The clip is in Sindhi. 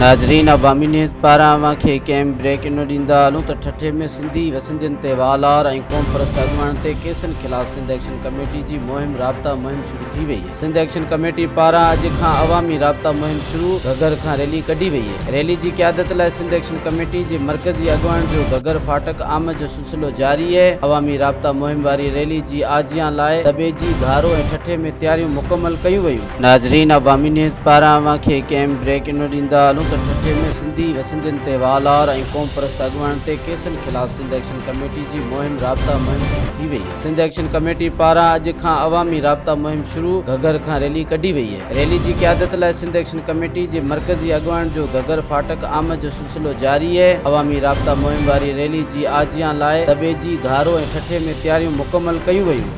ناظرين عوامي نيوز پاران اوهان کي هڪ اهم بريڪ انو ڏيندا هلون ته ٺٽي ۾ سنڌي وسندين تي والار ۽ قومپرست اڳواڻن تي ڪيسن خلاف سنڌ ايڪشن ڪميٽي جي مهم رابطا مهم شروع ٿي وئي آهي سنڌ ايڪشن ڪميٽي پاران اڄ کان عوامي رابطا مهم شروع گهگهر کان ريلي ڪڍي وئي آهي ريلي جي قيادت لاء سنڌ ايڪشن ڪميٽي جي مرڪزي اڳواڻن جو گهگهر ڦاٽڪ آمد جو سلسلو جاري اهي، عوامي رابطا مهم واري ريلي جي آجيان لاء دٻيجي، گهارو ۽ ٺٽي ۾ تياريون مڪمل ڪيون ويون. ناظرين عوامي نيوز پاران اوهان کي هڪ اهم بريڪ انو ڏيندا هلون ته ٺٽي ۾ سنڌي وسندين تي والار ۽ قومپرست اڳواڻن تي ڪيسن خلاف سنڌ ايڪشن ڪميٽي جي مهم رابطا مهم شروع ٿي وئي آهي سنڌ ايڪشن ڪميٽي پاران اڄ کان عوامي رابطا مهم شروع گهگهر کان ريلي ڪڍي وئي آهي ريلي جي قيادت لاء سنڌ ايڪشن ڪميٽي جي مرڪزي اڳواڻن جو گهگهر ڦاٽڪ آمد جو سلسلو جاري اهي، عوامي رابطا مهم واري ريلي جي آجيان لاء دٻيجي، گهارو ۽ ٺٽي ۾ تياريون مڪمل ڪيون ويون.